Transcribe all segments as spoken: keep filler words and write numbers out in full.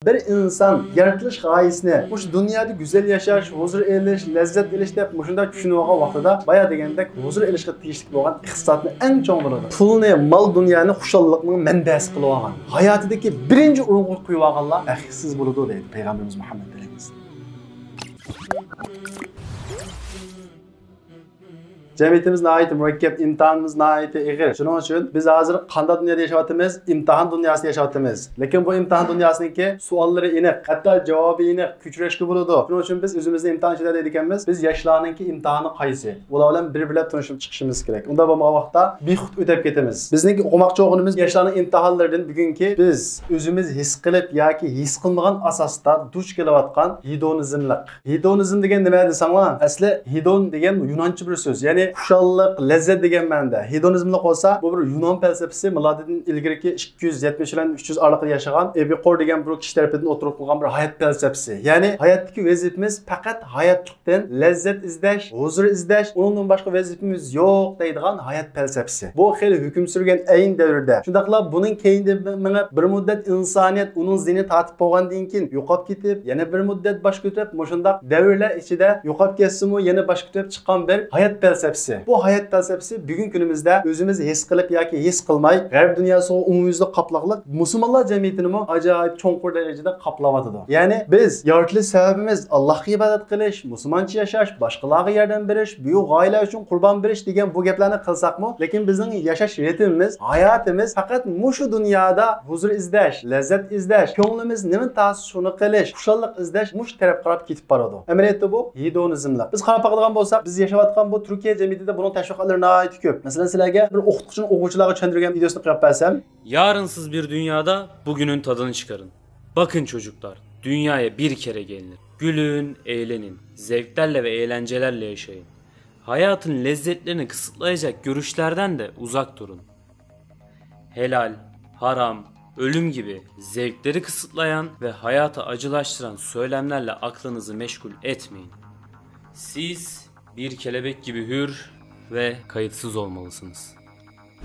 بىر ئىنسان يارىتىلىش غايىسىنى مۇشۇ دۇنيادا گۈزەل ياشاش، ھۇزۇر ئېلىش، لەززەت ئېلىش دەپ مۇشۇنداق چۈشىنىۋالغان ۋاقتىدا، بايا دېگەندەك، ھۇزۇر ئېلىشقا تېگىشلىك بولغان ئىقتىسادنى ئەڭ چوڭ بىلىدۇ. پۇلنى، مال-دۇنيانى خۇشاللىقنىڭ مەنبەسى قىلىۋالغان، ھاياتىدىكى بىرىنچى ئورۇنغا قويۇۋالغانلار بەختسىز بولىدۇ، دەيدۇ پەيغەمبىرىمىز مۇھەممەد ئەلەيھىسسالام. جەمئىيىتىمىز ناھايىتى مۇرەككەپ، ئىمتىھانىمىز ناھايىتى ئېغىر. شۇنىڭ ئۈچۈن بىز ھازىر قانداق دۇنيادا ياشاۋاتىمىز؟ ئىمتىھان دۇنياسىدا ياشاۋاتىمىز. لېكىن بۇ ئىمتىھان دۇنياسىنىڭكى سوئاللىرى ئېنىق، ھەتتا جاۋابى ئېنىق، كۆچۈرۈشكە بولىدۇ. شۇنىڭ ئۈچۈن بىز ئۆزىمىزنى ئىمتىھان ئىچىدە دەيدىكەنمىز، بىز ياشلارنىڭكى ئىمتىھانى قايسى؟ ئۇلار بىلەن بىر-بىرلەپ تونۇشۇپ چىقىشىمىز كېرەك. ئۇنداق بولمىغان ۋاقىتتا بىخۇد ئۆتەپ كېتىمىز. بىزنىڭكى ئوقۇماقچى بولغىنىمىز ياشلارنىڭ ئىمتىھانلىرىدىن بۈگۈنكى بىز ئۆزىمىز ھېس قىلىپ ياكى ھېس قىلمىغان ئاساستا دۇچ كېلىۋاتقان ھېدونىزملىق. ھېدونىزم دېگەن نېمە دېسەڭلار، ئەسلى ھېدون دېگەن يۇنانچە بىر سۆز، يەنى خۇشاللىق، لەززەت دېگەن مەنىدە. ھېدونىزملىق بولسا، بۇ بىر يۇنان پەلسەپىسى، مىلادىدىن ئىلگىرىكى ئىككى يۈز يەتمىش بىلەن ئۈچ يۈز ئارىلىقىدا ياشىغان ئېپىقۇر دېگەن بىر كىشى تەرىپىدىن ئوتتۇرىغا قويۇلغان بىر ھايات پەلسەپىسى. يەنى ھاياتتىكى ۋەزىپىمىز پەقەت ھاياتلىق لەززەت ئىزدەش، ھۇزۇر ئىزدەش، ئۇنىڭدىن باشقا ۋەزىپىمىز يوق دەيدىغان ھايات پەلسەپىسى. بۇ خېلى ھۆكۈم سۈرگەن ئەينى دەۋردە. شۇنداقلا بۇنىڭ كەينىدىن مېڭىپ، بىر مۇددەت ئىنسانىيەت ئۇنىڭ زېنى تارتىپ بولغاندىن كېيىن يوقاپ كېتىپ، يەنە بىر مۇددەت باش كۆتۈرۈپ، مۇشۇنداق دەۋرلەر ئىچىدە يوقاپ كەتسىمۇ، يەنە باش كۆتۈرۈپ چىققان بىر ھايات پەلسەپىسى. بۇ ھايات پەلسەپىسى بۈگۈنكى كۈنىمىزدە ئۆزىمىز ھېس قىلىپ ياكى ھېس قىلماي، غەرب دۇنياسىغا ئومۇميۈزلۈك قاپلىقلىق، مۇسۇلمانلار جەمئىيىتىنىمۇ ئاجايىپ چوڭقۇر دەرىجىدە قاپلاۋاتىدۇ. يەنى بىز يارىتىلىش سەۋەبىمىز ئاللاھقا ئىبادەت قىلىش، مۇسۇلمانچە ياشاش، باشقىلارغا ياردەم بېرىش، بۈيۈك غايىلەر ئۈچۈن قۇربان بېرىش دېگەن بۇ گەپلەرنى قىلساقمۇ، لېكىن بىزنىڭ ياشاش رىتىمىمىز، ھاياتىمىز پەقەت مۇشۇ دۇنيادا ھۇزۇر ئىزدەش، لەززەت ئىزدەش، كۆڭلىمىز نېمە تارتسا شۇنى قىلىش، خۇشاللىق ئىزدەش، مۇشۇ تەرەپ قاراپ كېتىپ بارىدۇ. ئەمەلىيەتتە بۇ ھېدونىزملىق. بىز قاراپ باقىدىغان بولساق، بىز ياشاۋاتقان بۇ تۈركىيە جەمئىيىتىدە بۇنىڭ تەشۋىقاتلىرى ناھايىتى كۆپ. مەسىلەن، سىلەرگە بىر ئوقۇتقۇچىنىڭ ئوقۇغۇچىلارغا چۈشەندۈرگەن ۋىدېئوسىنى قويۇپ بەرسەم. Yarınsız bir dünyada bugünün tadını çıkarın. Bakın çocuklar, dünyaya bir kere gelinir. Gülün, eğlenin, zevklerle ve eğlencelerle yaşayın. Hayatın lezzetlerini kısıtlayacak görüşlerden de uzak durun. Helal, haram, ölüm gibi zevkleri kısıtlayan ve hayatı acılaştıran söylemlerle aklınızı meşgul etmeyin. Siz bir kelebek gibi hür ve kayıtsız olmalısınız.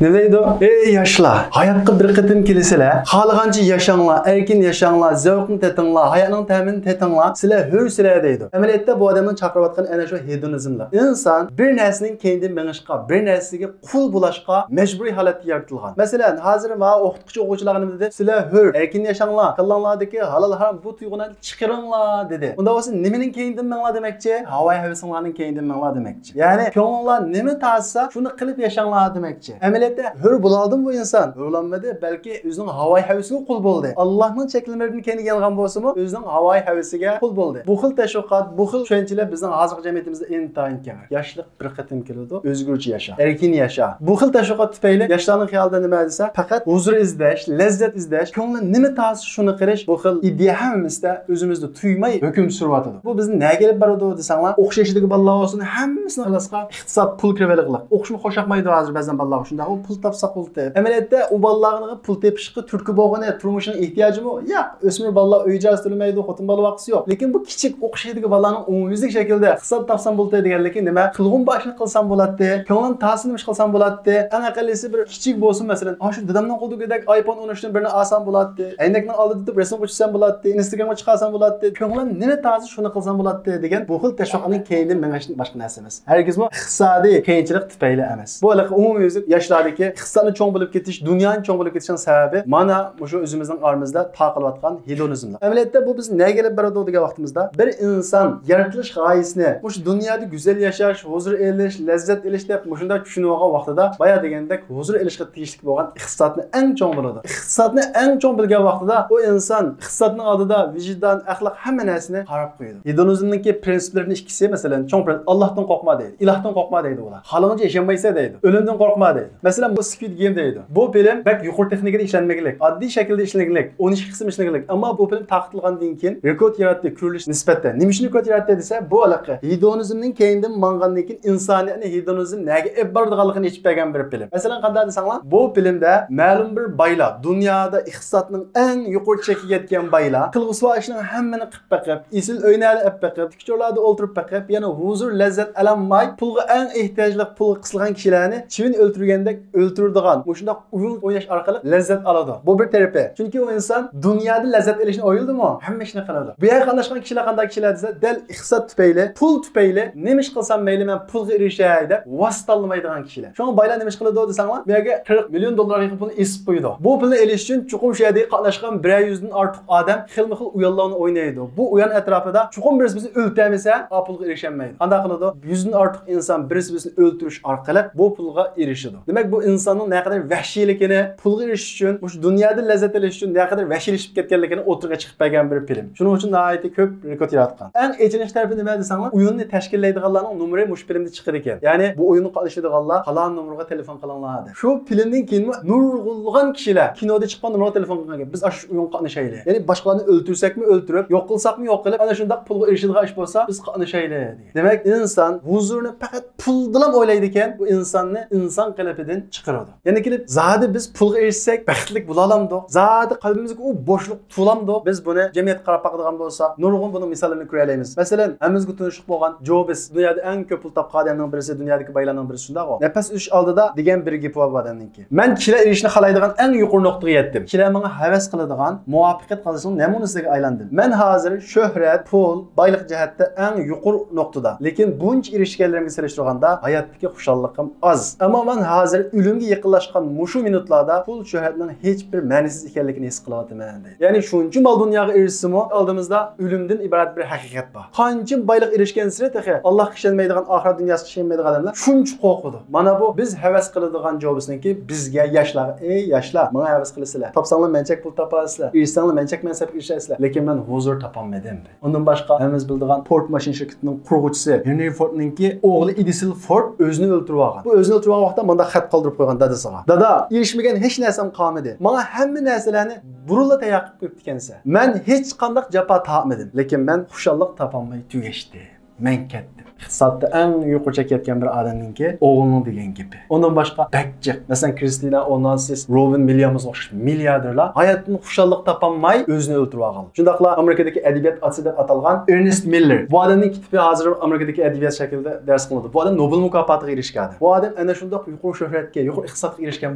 نېمە دەيدۇ؟ ئەي ياشلار، ھاياتقا بىر قېتىم كېلىسىلەر، خالىغانچە ياشاڭلار، ئەركىن ياشاڭلار، زەۋقنى تېتىڭلار، ھاياتنىڭ تەمىنى تېتىڭلار، سىلەر ھۆرسىلەر دەيدۇ. ئەمەلىيەتتە بۇ ئادەمنىڭ چاقىرىۋاتقىنى ئەنە شۇ ھېدونىزملىق. ئىنسان بىر نەرسىنىڭ كەينىدىن مېڭىشقا، بىر نەرسىگە قۇل بولۇشقا مەجبۇرىي ھالەتتە يارىتىلغان. مەسىلەن، ھازىر ماۋۇ ئوقۇتقۇچى ئوقۇغۇچىلارغا نېمە دېدى؟ سىلەر ھۆر، ئەركىن ياشاڭلار، كاللاڭلاردىكى ھالال ھارام بۇت تۇيغۇلارنى چىقىرىڭلار دېدى. ئۇنداق بولسا نېمىنىڭ كەينىدىن مېڭىڭلار دېمەكچى؟ ھاۋاي ھەۋىسىڭلارنىڭ كەينىدىن مېڭىڭلار دېمەكچى. يەنى كۆڭلۈڭلار نېمە تارتسا شۇنى قىلىپ ياشاڭلار دېمەكچى. ئەمەلىيەتتە ھۆر بولالدىمۇ بۇ ئىنسان؟ ھۆرلانمىدى، بەلكى ئۆزىنىڭ ھاۋاي ھەۋىسىگە قۇل بولدى. ئاللاھنىڭ چەكلىمىلىرىدىن كەينىگە يانغان بولسىمۇ ئۆزىنىڭ ھاۋاي ھەۋىسىگە قۇل بولدى. بۇ خىل تەشۋىقات، بۇ خىل چۈشەنچىلەر بىزنىڭ ھازىرقى جەمئىيىتىمىزدە ئىنتايىن كەڭ. ياشلىق بىر قېتىم كېلىدۇ، ئۆزگىچە ياشا، ئەركىن ياشا. بۇ خىل تەشۋىقات تۈپەيلى ياشلارنىڭ خىيالىدا نېمە دېسە، پەقەت ھۇزۇر ئىزدەش، لەززەت ئىزدەش، كۆڭلى نېمە تارتسا شۇنى قىلىش، بۇ خىل ئىدىيە ھەممىسىدە ئۆزىمىزدە تۇيماي ھۆكۈم سۈرۈۋاتىدۇ. بۇ بىزنى نەگە ئېلىپ بارىدۇ دېسەڭلار، ئوخشاش ياشتىكى بالىلار بولسۇن، ھەممىسىنىڭ ئىخلاسقا ئىقتىساد، پۇل كىرىۋېلىقلىق. ئوقۇشمۇ خوش ياقمايدۇ ھازىر بەزەن بالىلارغا شۇنداق، ئۇ پۇل تاپسا قۇل تېپ. ئەمەلىيەتتە ئۇ بالىلارغا پۇل تېپىشقا تۈرتكە بولغىنى تۇرمۇشنىڭ ئېھتىياجىمۇ؟ ياق. ئۆسمۈر بالىلار ئۆي ئىجارىسى تۆلىمەيدۇ، خوتۇن بالا ۋاقتىسى يوق. لېكىن بۇ كىچىك ئوقۇش يېشىدىكى بالىلارنىڭ ئومۇميۈزلۈك شەكىلدە ئىقتىساد تاپسام بولدى دېگەنلىكى نېمە؟ قىلغۇم بار ئىشنى قىلسام بولاتتى، كۆڭلۈم تارتسا نېمە ئىش قىلسام بولاتتى، ئەڭ ئەقەللىسى بىر كىچىك بولسۇن، مەسىلەن، ئاشۇ دادامنىڭ قولىدىكىدەك ئايفون ئون ئۈچتىن بىرنى ئالسام بولاتتى، ئەينەكنىڭ ئالدىدا تۇرۇپ رەسىم قويۇپ چۈشسەم بولاتتى، ئىنستاگرامغا چىقارسام بولاتتى، كۆڭلۈم نېمە تارتسا شۇنى قىلسام بولاتتى دېگەن بۇ خىل تەشۋىقاتنىڭ كەينىدىن مېڭىشتىن باشقا نەرسە ئەمەس. ھەرگىزمۇ ئىقتىسادىي قىيىنچىلىق تۈپەيلى ئەمەس. بۇ ھېلىقى ئومۇميۈزلۈك ياشلاردىكى ئىقتىسادنى چوڭ بىلىپ كېتىش، دۇنيانى چوڭ بىلىپ كېتىشنىڭ سەۋەبى مانا مۇشۇ ئۆزىمىزنىڭ ئارىمىزدا تارقىلىۋاتقان ھېدونىزملىق. ئەمەلىيەتتە بۇ بىزنى نەگە ئېلىپ بارىدۇ دېگەن ۋاقتىمىزدا، بىر ئىنسان يارىتىلىش غايىسىنى مۇشۇ دۇنيادا گۈزەل ياشاش، ھۇزۇر ئېلىش، لەززەت ئېلىش دەپ مۇشۇنداق چۈشىنىۋالغان ۋاقتىدا، بايا دېگەندەك ھۇزۇر ئېلىشقا تېگىشلىك بولغان ئىقتىسادنى ئەڭ چوڭ بىلىدۇ. ئىقتىسادنى ئەڭ چوڭ بىلگەن ۋاقتىدا ئۇ ئىنسان ئىقتىسادنىڭ ئالدىدا ۋىجدان، ئەخلاق، ھەممە نەرسىنى قاراپ قويىدۇ. ھېدونىزمنىڭكى پرىنسىپلىرىدىن ئىككىسى، مەسىلەن، چوڭ پرىنسىپ، ئاللاھتىن قورقما دەيدۇ، ئىلاھتىن قورقما دەيدۇ ئۇلار. خالىغىنىچە ياشىيالمايسەن دەيدۇ، ئۆلۈمدىن قورقما دەيدۇ. مەسىلەن، بۇ سكۋىد گېيم دەيدۇ. بۇ فىلىم بەك يۇقىرى تېخنىكىدا ئىشلەنمىگلىك، ئاددىي شەكىلدە ئىشلەنگلىك، ئون ئىككى قىسىم ئىشلەنگلىك. ئەمما بۇ فىلىم تارقىتىلغاندىن كېيىن رېكورت ياراتتى، كۆرۈلۈش نىسبەتتە. نېمە ئۈچۈن رېكورت ياراتتى دېسە، بۇ ھېلىقى ھېدونىزمنىڭ كەينىدىن ماڭغاندىن كېيىن ئىنسانىيەتنى ھېدونىزم نەگە ئېلىپ بارىدىغانلىقىنى ئېچىپ بەرگەن بىر فىلىم. مەسىلەن، قانداق دېسەڭلار، بۇ فىلىمدە مەلۇم بىر بايلار، دۇنيادا ئىقتىسادنىڭ ئەڭ يۇقىرى چەككە يەتكەن بايلار، قىلغۇسى بار ئىشنىڭ ھەممىنى قىلىپ بېقىپ، ئېسىل ئۆينى ئېلىپ بېقىپ، تىك تورلاردا ئولتۇرۇپ بېقىپ، يەنە ھۇزۇر، لەززەت ئالالماي، پۇلغا ئەڭ ئېھتىياجلىق، پۇلغا قىسىلغان كىشىلەرنى چىۋىن ئۆلتۈرگەندەك ئۆلتۈرىدىغان مۇشۇنداق ئويۇن ئويناش ئارقىلىق لەززەت ئالىدۇ. بۇ بىر تەرىپى. چۈنكى ئۇ ئىنسان دۇنيادا لەززەت ئېلىشنى ئويلىدىمۇ، ھەممە ئىشنى قىلىدۇ. بۇ يەرگە قاتناشقان كىشىلەر قانداق كىشىلەر دېسە، دەل ئىقتىساد تۈپەيلى، پۇل تۈپەيلى نېمە ئىش قىلسام مەيلى، مەن پۇلغا ئېرىشەي دەپ ۋاسىتە تاللىمايدىغان كىشىلەر. شۇڭا بايلار نېمە ئىش قىلىدۇ دېسەڭلار، بۇ يەرگە قىرىق مىليون دوللارغا يېقىن پۇلنى ئېسىپ قويىدۇ. بۇ پۇلنى ئېلىش ئۈچۈن چوقۇم شۇ يەردىكى قاتناشقان بىرەر يۈزدىن ئارتۇق ئادەم خىلمۇ خىل ئويۇنلارنى ئوينايدۇ. بۇ ئويۇن ئەتراپىدا چوقۇم بىرسى بىرسىنى ئۆلتۈرمىسە، ئا پۇلغا ئېرىشەلمەيدۇ. قانداق قىلىدۇ؟ يۈزدىن ئارتۇق ئىنسان بىرسى بىرسىنى ئۆلتۈرۈش ئارقىلىق بۇ پۇلغا ئېرىشىدۇ. دېمەك، بۇ ئىنساننىڭ نەقەدەر ۋەھشىيلىكىنى، پۇلغا ئېرىشىش ئۈچۈن، مۇشۇ دۇنيادا لەززەت ئېلىش ئۈچۈن نەقەدەر ۋەھشىيلىشىپ كەتكەنلىكىنى ئوتتۇرىغا چىقىپ بەرگەن بىر فىلىم. شۇنىڭ ئۈچۈن ناھايىتى كۆپ رېكورد ياراتقان. ئەڭ ئېچىنىش تەرىپى نېمە دېسەڭلار، ئويۇننى تەشكىللەيدىغانلارنىڭ نومۇرى مۇشۇ فىلىمدە چىقىدىكەن. يەنى بۇ ئويۇنغا قاتنىشىدىغانلار پالان نومۇرغا تېلېفون قىلىڭلار دەپ. شۇ فىلىمدىن كېيىنمۇ نۇرغۇنلىغان كىشىلەر كىنودا چىققان نومۇرغا تېلېفون قىلغان گەپ، بىز ئاشۇ ئويۇنغا قاتنىشايلى. يەنى باشقىلارنى ئۆلتۈرسەكمۇ ئۆلتۈرۈپ، يوق قىلساقمۇ يوق قىلىپ، ئەنە شۇنداق پۇلغا ئېرىشىدىغان ئىش بولسا، بىز قاتنىشايلى دېگەن. دېمەك، ئىنسان ھۇزۇرنى پەقەت پۇلدىنلا ئويلايدىكەن، بۇ ئىنساننى ئىنسان قېلىپىدىن چىقىرىدۇ. يەنە كېلىپ، زادى بىز پۇلغا ئېرىشسەك بەختلىك بولالامدۇق؟ زادى قەلبىمىزگە ئۇ بوشلۇق تولامدۇ؟ بىز بۇنى جەمئىيەتكە قاراپ باقىدىغان بولساق، نۇرغۇن بۇنىڭ مىساللىرىنى كۆرەلەيمىز. مەسىلەن، ھەممىمىزگە تونۇشلۇق بولغان جوبس، دۇنيادا ئەڭ كۆپ پۇل تاپقان ئادەمنىڭ بىرسى، دۇنيادىكى بايلارنىڭ بىرسى، شۇنداقغۇ؟ نەپەس ئۈزۈش ئالدىدا دېگەن بىر گېپى بار بۇ ئادەمنىڭكى. مەن كىشىلەر ئېرىشىشنى خالايدىغان ئەڭ يۇقىرى نۇقتىغا يەتتىم. كىشىلەر ماڭا ھەۋەس قىلىدىغان، مۇۋەپپەقىيەت قازىنىشنىڭ نەمۇنىسىگە ئايلاندىم. مەن ھازىر شۆھرەت، پۇل، بايلىق جەھەتتە ئەڭ يۇقىرى نۇقتىدا. لېكىن بۇنچە ئېرىشكەنلىرىمگە سېلىشتۇرغاندا ھاياتتىكى خۇشاللىقىم ئاز. ئەمما مەن ھازىر ئۆلۈمگە يېقىنلاشقان مۇشۇ مىنۇتلاردا پۇل، شۆھرەتنىڭ ھېچ بىر مەنىسىز ئىكەنلىكىنى ھېس قىلىۋاتىمەن، دەيدۇ. يەنى شۇنچە مال دۇنياغا ئېرىشسىمۇ، ئالدىمىزدا ئۆلۈمدىن ئىبارەت بىر ھەقىقەت بار. قانچە بايلىق ئېرىشكەنسېرى تېخى ئاللاھقا ئىشەنمەيدىغان، ئاخىرەت دۇنياسىغا ئىشەنمەيدىغان ئادەملەر شۇنچە قورقىدۇ. مانا بۇ بىز ھەۋەس قىلىدىغان جوبسنىڭكى بىزگە، ياشلارغا، ئەي ياشلار، ماڭا ھەۋەس قىلىسىلەر. تاپساڭلار مەنچەك پۇل تاپارسىلەر. ئېرىشسەڭلار مەنچەك مەنسەپكە ئېرىشەرسىلەر. لېكىن مەن ھۇزۇر تاپالمىدىم. ئۇندىن باشقا ھەممىمىز بىلىدىغان فورد ماشىنا شىركىتىنىڭ قۇرغۇچىسى ھېنرى فوردنىڭكى ئوغلى ئېدىسون فورد ئۆزىنى ئۆلتۈرۈۋالغان. بۇ ئۆزىنى ئۆلتۈرۈۋالغان ۋاقىتتا مۇنداق خەت قالدۇرۇپ قويغان دادىسىغا. دادا، ئېرىشمىگەن ھېچ نەرسەم قالمىدى. ماڭا ھەممە نەرسىلەرنى بۇرۇنلا تەييار قىلىپ قويۇپتىكەنسەن. مەن ھېچقانداق جاپا تارتمىدىم. لېكىن مەن خۇشاللىق تاپالماي تۈگەشتىم. مەن كەتتىم. ئىقتىسادتا ئەڭ يۇقىرى چەككە يەتكەن بىر ئادەمنىڭكى ئوغلىنىڭ دېگەن گېپى. ئۇندىن باشقا بەك جىق. مەسىلەن، كرىستىنا ئوناسىس، روبىن ۋىليامسقا ئوخشاش مىلياردېرلار ھاياتتىن خۇشاللىق تاپالماي ئۆزىنى ئۆلتۈرۈۋالغان. شۇنداقلا ئامېرىكىدىكى ئەدەبىيات ئاتىسى دەپ ئاتالغان ئېرنېست مىللېر. بۇ ئادەمنىڭ كىتابى ھازىر ئامېرىكىدىكى ئەدەبىيات شەكلىدە دەرس قىلىنىدۇ. بۇ ئادەم نوبېل مۇكاپاتىغا ئېرىشكەن ئادەم. بۇ ئادەم ئەنە شۇنداق يۇقىرى شۆھرەتكە، يۇقىرى ئىقتىسادقا ئېرىشكەن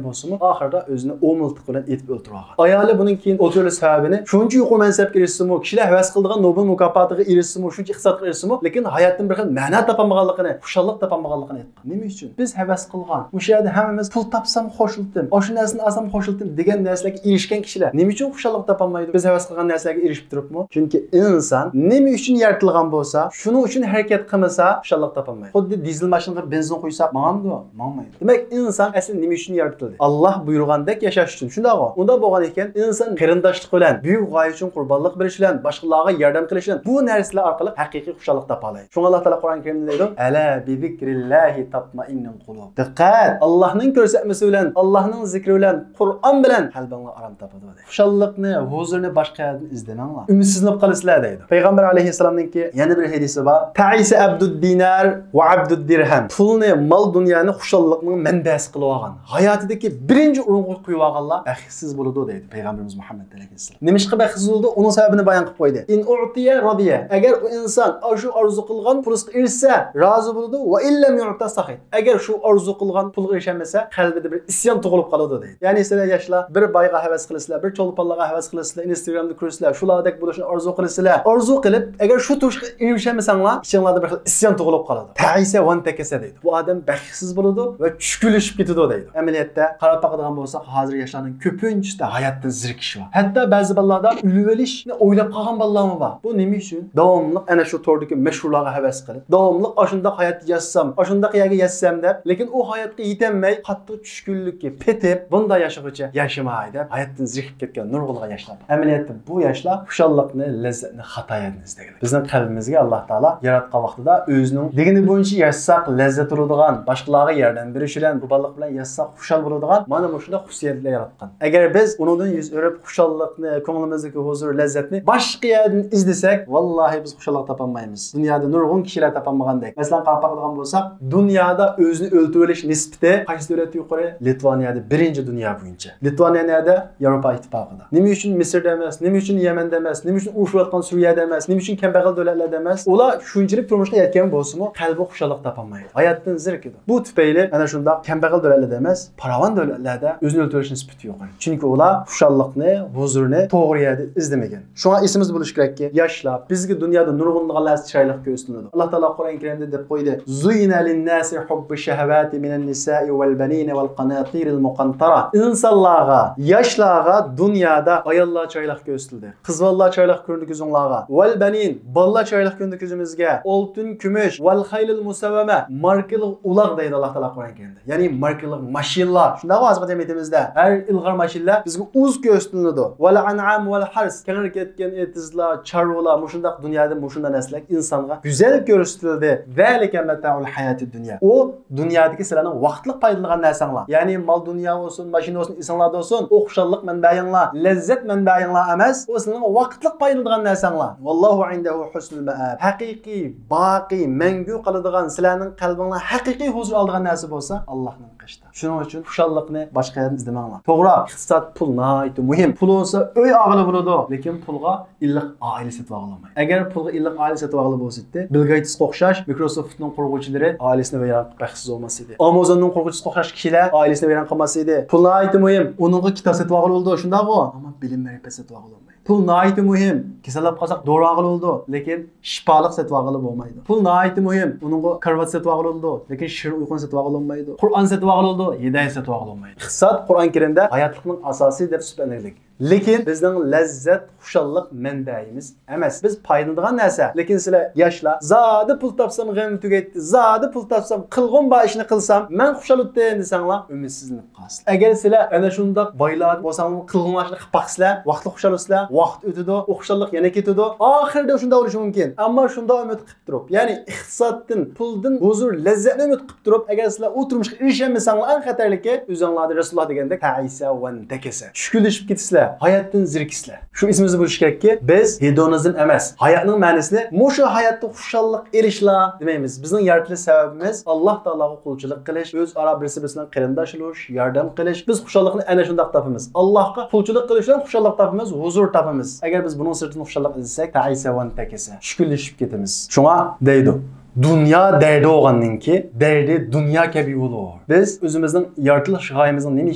بولسىمۇ، ئاخىرىدا ئۆزىنى ئومۇلتىق بىلەن ئېتىپ ئۆلتۈرۈۋالغان. ئايالى بۇنىڭ كېيىن ئولتۇرۇش سەۋەبىنى شۇنچە يۇقىرى مەنسەپكە ئېرىشسىمۇ، كىشىلەر ھەۋەس قىلىدىغان نوبېل مۇكاپاتىغا ئېرىشسىمۇ، شۇنچە ئىقتىسادقا ئېرىشسىمۇ، لېكىن ھاياتتىن بىر خىل مەنا تاپالمىغانلىقىنى، خۇشاللىق تاپالمىغانلىقىنى ئېيتقان. نېمە ئۈچۈن؟ بىز ھەۋەس قىلغان، مۇشۇ يەردە ھەممىمىز پۇل تاپسام خوشلىتىم، ئاشۇ نەرسىنى ئالسام خوشلىتىم دېگەن نەرسىلەرگە ئېرىشكەن كىشىلەر نېمە ئۈچۈن خۇشاللىق تاپالمايدۇ؟ بىز ھەۋەس قىلغان نەرسىلەرگە ئېرىشىپ تۇرۇپمۇ؟ چۈنكى ئىنسان نېمە ئۈچۈن يارىتىلغان بولسا، شۇنىڭ ئۈچۈن ھەرىكەت قىلمىسا، خۇشاللىق تاپالمايدۇ. خۇددى دىزېل ماشىنىغا بېنزىن قۇيساق ماڭامدۇ؟ ماڭمايدۇ. دېمەك، ئىنسان ئەسلى نېمە ئۈچۈن يارىتىلدى؟ ئاللاھ بۇيرۇغاندەك ياشاش ئۈچۈن. شۇنداقغۇ؟ ئۇنداق بولغان ئىكەن، ئىنسان قېرىنداشلىق بىلەن، بۈيۈك غايە ئۈچۈن قۇربانلىق بېرىش بىلەن، باشقىلارغا ياردەم قىلىش بىلەن بۇ نەرسىلەر ئارقىلىق ھەقىقىي خۇشاللىق تاپالايدۇ. شۇڭا ئاللاھ تائالا قۇرئان كەرىمدە دەيدۇ، «ئەلا بىزىكرىللاھى تاتمائىننۇل قۇلۇب.» دىققەت! ئاللاھنىڭ كۆرسەتمىسى بىلەن، ئاللاھنىڭ زىكرى بىلەن، قۇرئان بىلەن قەلبىڭلار ئارام تاپىدۇ، دەيدۇ. خۇشاللىقنى، ھۇزۇرنى باشقا يەردىن ئىزدىمەڭلار. ئۈمىدسىزلىنىپ قالىسىلەر، دەيدۇ. پەيغەمبەر ئەلەيھىسسالامنىڭكى يەنە بىر ھەدىسى بار. تەئىسە ئەبدۇد دىنار ۋە ئەبدۇد دىرھەم. پۇلنى، مال دۇنيانى خۇشاللىقنىڭ مەنبەسى قىلىپ ئالغان، ھاياتىدىكى بىرىنچى ئورۇنغا قويۇپ ئالغانلار بەختسىز بولىدۇ، دەيدۇ پەيغەمبىرىمىز مۇھەممەد ئەلەيھىسسالام. نېمىشقا بەختسىز بولىدۇ؟ ئۇنىڭ سەۋەبىنى بايان قىلىپ قويدى. ئىن ئۇئتىيە رەزىيە. ئەگەر ئۇ ئىنسان ئاشۇ ئارزۇ قىلغان پۇرسەتكە ئېرىشسە، رازى بولىدۇ. ۋە ئىن لەم يۇئتا سەخىت. ئەگەر شۇ ئارزۇ قىلغان پۇلغا ئېرىشەلمىسە، قەلبىدە بىر ئىسيان تۇغۇلۇپ قالىدۇ، دەيدۇ. يەنى سىلەر ياشلار بىر بايغا ھەۋەس قىلىسىلەر، بىر چولپانلارغا ھەۋەس قىلىسىلەر، ئىنستاگرامدا كۆرىسىلەر، شۇلاردەك بولۇشنى ئارزۇ قىلىسىلەر. ئارزۇ قىلىپ، ئەگەر شۇ تۇرۇشقا ئېرىشەلمىسەڭلار، ئىچىڭلاردا بىر خىل ئىسيان تۇغۇلۇپ قالىدۇ. تەئىسە ۋەنتەكەسە، دەيدۇ. بۇ ئادەم بەختسىز بولىدۇ ۋە چۈشكۈنلىشىپ كېتىدۇ، دەيدۇ. ئەمەلىيەتتە قاراپ باقىدىغان بولساق، ھازىر ياشلارنىڭ كۆپىنچىسىدە ھاياتتىن زېرىكىش بار. ھەتتا بەزى بالىلاردا ئۆلۈۋېلىشنى ئويلاپ قالغان بالىلارمۇ بار. بۇ نېمە ئۈچۈن؟ داۋاملىق ئەنە شۇ توردىكى مەشھۇرلارغا ھەۋەس قىلىپ، داۋاملىق ئاشۇنداق ھايات ياشىسام، ئاشۇنداق يەرگە يەتسەم دەپ، لېكىن ئۇ ھاياتقا يېتەلمەي، قاتتىق چۈشكۈنلۈككە پېتىپ، بۇنداق ياشىغۇچە ياشىماي دەپ ھاياتتىن زېرىكىپ كەتكەن نۇرغۇنلىغان ياشلار بار. ئەمەلىيەتتە بۇ ياشلار خۇشاللىقنى، لەززەتنى خاتا يەردىن ئىزدەيدۇ. بىزنىڭ قەلبىمىزگە ئاللاھ تائالا ياراتقان ۋاقتىدا ئۆزىنىڭ دېگىنى بويىچە ياشىساق لەززەت ئۇرىدىغان، باشقىلارغا ياردەم بېرىش بىلەن، قۇربانلىق بىلەن ياشىساق خۇشال بولىدىغان مانا مۇشۇنداق خۇسۇسىيەتلەر ياراتقان. ئەگەر بىز ئۇنىڭدىن يۈز ئۆرۈپ، خۇشاللىقنى، كۆڭلىمىزدىكى ھۇزۇر، لەززەتنى باشقا يەردىن ئىزدىسەك، ۋاللاھى بىز خۇشاللىق تاپالمايمىز. دۇنيادا نۇرغۇن كىشىلەر تاپالمىغاندەك. مەسىلەن، قاراپ باقىدىغان بولساق، دۇنيادا ئۆزىنى ئۆلتۈرۈۋېلىش نىسبىتى قايسى دۆلەتتە يۇقىرى؟ لىتۋانىيەدە بىرىنچى دۇنيا بويىچە. لىتۋانىيە نەدە؟ ياۋروپا ئىتتىپاقىدا. نېمە ئۈچۈن مىسىردا ئەمەس؟ نېمە ئۈچۈن يەمەندە ئەمەس؟ نېمە ئۈچۈن ئۇرۇشۇۋاتقان سۈرىيەدە ئەمەس؟ نېمە ئۈچۈن كەمبەغەل دۆلەتلەردە ئەمەس؟ ئۇلار شۇنچىلىك تۇرمۇشقا يەتكەن بولسىمۇ، قەلبى خۇشاللىق تاپالمايدۇ. ھاياتتىن زېرىكىدۇ. بۇ تۈپەيلى ئەنە شۇنداق كەمبەغەل دۆلەتلەردە ئەمەس، پاراۋان دۆلەتلەردە ئۆزىنى ئۆلتۈرۈش نىسبىتى يۇقىرى. چۈنكى ئۇلار خۇشاللىقنى، ھۇزۇرنى توغرا يەردە ئىزدىمىگەن. شۇڭا ئېسىمىزدە بولۇشى كېرەككى، ياشلار، بىزگە دۇنيادا نۇرغۇنلىغان نەرسە چىرايلىق كۆرسىتىلىدۇ. ئاللا تائالا قۇرئان كەرىمدە دەپ قويدى، زۇينە لىنناسى ھۇببۇ شەھەۋاتى مىنەن نىسائى ۋەل بەنىنە ۋەل قاناتىرىل مۇقەنتارە. ئىنسانلارغا، ياشلارغا دۇنيادا ئاياللار چىرايلىق كۆرسىتىلدى. قىز بالىلار چىرايلىق كۆرۈندى كۆزۈڭلارغا. ۋەل بەنىن، بالىلار چىرايلىق كۆرۈندى كۆزىمىزگە. ئالتۇن، كۈمۈش، ۋەل خەيلىل مۇسەۋۋەمە، ماركىلىق ئۇلاغ دەيدۇ ئاللا تائالا قۇرئان كەرىمدە. يەنى ماركىلىق ماشىنىلار. شۇنداقمۇ ھازىرقى جەمئىيىتىمىزدە؟ ھەر ئىلغار ماشىنىلار بىزگە ئۇز كۆرسىتىلىدۇ. ۋەل ئەنئام ۋەل ھەرس، كەڭرى كەتكەن ئېتىزلار، چارۋىلار، مۇشۇنداق دۇنيادا مۇشۇنداق نەرسىلەر ئىنسانغا گۈزەل كۆرسىتىلدى. زالىكە مەتائۇل ھاياتىد دۇنيا. ئۇ دۇنيادىكى سىلەرنىڭ ۋاقىتلىق پايدىلىنىدىغان نەرسەڭلار. يەنى مال دۇنيا بولسۇن، ماشىنا بولسۇن، ئېسىڭلاردا بولسۇن، ئۇ خۇشاللىق مەنبەيىڭلار، لەززەت مەنبەيىڭلار ئەمەس، ئۇ سىلەرنىڭ ۋاقىتلىق پايدىلىنىدىغان نەرسەڭلار. ۋاللاھۇ ئىندەھۇ ھۇسنۇل مەئاب. ھەقىقىي، باقىي، مەڭگۈ قالىدىغان، سىلەرنىڭ قەلبىڭلار ھەقىقىي ھۇزۇر ئالىدىغان نەرسە بولسا، ئاللاھنىڭ قېشىدا. شۇنىڭ ئۈچۈن خۇشاللىقنى باشقا يەردىن ئىزدىمەڭلار. توغرا، ئىقتىساد، پۇل ناھايىتى مۇھىم. پۇل بولسا ئۆي ئالغىلى بولىدۇ، لېكىن پۇلغا ئىللىق ئائىلە سېتىۋالغىلى بولمايدۇ. ئەگەر پۇلغا ئىللىق ئائىلە سېتىۋالغىلى بولسا ئىدى، بىل گېيتسقا ئوخشاش مىكروسوفتنىڭ قۇرغۇچىلىرى ئائىلىسىنى ۋەيران قىلىپ بەختسىز بولماس ئىدى. ئامازوننىڭ قۇرغۇچىسىغا ئوخشاش كىشىلەر ئائىلىسىنى ۋەيران قىلماس ئىدى. پۇل ناھايىتى مۇھىم. ئۇنىڭغا كىتاب سېتىۋالغىلى بولىدۇ، شۇنداقغۇ؟ ئەمما بىلىم مەرىپەت سېتىۋالغىلى بولمايدۇ. پۇل ناھايىتى مۇھىم. كېسەللەپ قالساق دورا ئالغىلى بولىدۇ، لېكىن شىپالىق سېتىۋالغىلى بولمايدۇ. پۇل ناھايىتى مۇھىم. ئۇنىڭغا كارىۋات سېتىۋالغىلى بولىدۇ، لېكىن شېرىن ئۇيقۇنى سېتىۋالغىلى بولمايدۇ. قۇرئان سېتىۋالغىلى بولىدۇ، ھىدايەت سېتىۋالغىلى بولمايدۇ. ئىقتىساد قۇرئان كەرىمدە ھاياتلىقنىڭ ئاساسى دەپ سۈپەتلەنگەنلىك. لېكىن بىزنىڭ لەززەت، خۇشاللىق مەنبەيىمىز ئەمەس. بىز پايدىلىنىدىغان نەرسە. لېكىن سىلەر ياشلار، زادى پۇل تاپسام غېمىم تۈگەيتتى، زادى پۇل تاپسام قىلغۇم بار ئىشنى قىلسام مەن خۇشال ئۆتتۈم دېسەڭلار، ئۈمىدسىزلىنىپ قالىسىلەر. ئەگەر سىلەر ئەنە شۇنداق بايلار بولساڭلار قىلغۇڭلار ئىشنى قىلىپ باقىسىلەر، ۋاقىتلىق خۇشال ئۆتىسىلەر، ۋاقىت ئۆتىدۇ، ئۇ خۇشاللىق يەنە كېتىدۇ. ئاخىرىدا شۇنداق بولۇشى مۇمكىن. ئەمما شۇنداق ئۈمىد قىلىپ تۇرۇپ، يەنى ئىقتىسادتىن، پۇلدىن ھۇزۇر، لەززەتنى ئۈمىد قىلىپ تۇرۇپ، ئەگەر سىلەر ئۇ تۇرمۇشقا ئېرىشەلمىسەڭلار، ئەڭ خەتەرلىكى ئۆزۈڭلاردا رەسۇلۇللا دېگەندەك تەئىسە ۋەنتەكەسە، چۈشكۈنلىشىپ كېتىسىلەر، ھاياتتىن زېرىكىسىلەر. شۇ ئېسىمىزدە بولۇشى كېرەككى، بىز ھېدونىزم ئەمەس، ھاياتنىڭ مەنىسىنى مۇشۇ ھاياتتا خۇشاللىق ئېلىشلا دېمەيمىز. بىزنىڭ يارىتىلىش سەۋەبىمىز ئاللا تائالاغا قۇلچىلىق قىلىش، ئۆزئارا بىرسى بىرسى بىلەن قېرىنداش بولۇش، ياردەم قىلىش. بىز خۇشاللىقنى ئەنە شۇنداق تاپىمىز. ئاللاغا قۇلچىلىق قىلىش بىلەن خۇشاللىق تاپىمىز، ھۇزۇر تاپىمىز. ئەگەر بىز بۇنىڭ سىرتىدىن خۇشاللىق ئىزدىسەك، تەئىسە ۋەنتەكەسە، چۈشكۈنلىشىپ كېتىمىز. شۇڭا دەيدۇ، دۇنيا دەردى بولغاندىن كېيىن، دەردى دۇنيا كەبى بولۇر. بىز ئۆزىمىزنىڭ يارىتىلىش غايىمىزنىڭ نېمە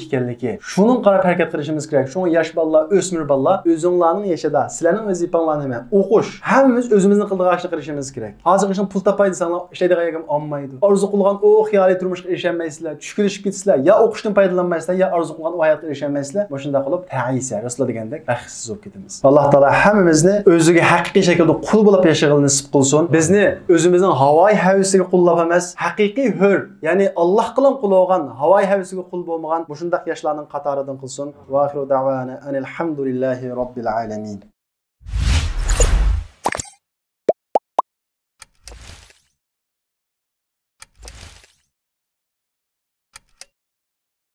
ئىكەنلىكى، شۇنىڭغا قاراپ ھەرىكەت قىلىشىمىز كېرەك. شۇڭا ياش بالىلار، ئۆسمۈر بالىلار، ئۆزۈڭلارنىڭ يېشىدا سىلەرنىڭ ۋەزىپەڭلار نېمە؟ ئوقۇش. ھەممىمىز ئۆزىمىزنىڭ قىلىدىغان ئىشنى قىلىشىمىز كېرەك. ھازىرقى ئىشنى پۇل تاپاي دېسەڭلار، ئىشلەيدىغان يەرگە ئالمايدۇ. ئارزۇ قىلغان ئۇ خىيالىي تۇرمۇشقا ئېرىشەلمەيسىلەر، چۈشكۈنلىشىپ كېتىسىلەر، يا ئوقۇشتىن پايدىلانمايسىلەر، يا ئارزۇ قىلغان ئۇ ھاياتقا ئېرىشەلمەيسىلەر. مۇشۇنداق بولۇپ، تەئىسە، رەسۇلۇللا دېگەندەك، بەختسىز بولۇپ كېتىمىز. ئاللا تائالا ھەممىمىزنى ئۆزىگە ھەقىقىي شەكىلدە قۇل بولۇپ ياشىغىلى نېسىپ قىلسۇن. بىزنى ئۆزىمىزنىڭ ھاۋايى ھەۋىسىگە قۇللاپ ئەمەس، ھەقىقىي ھۆر، يەنى ئاللاغا قۇل بولغان، ھاۋايى ھەۋىسىگە قۇل بولمىغان مۇشۇنداق ياشلارنىڭ قاتارىدىن قىلسۇن. ۋە ئاخىرۇ دەۋانا ئەنىل ھەمدۇلىللاھى رەببىل ئالەمىن.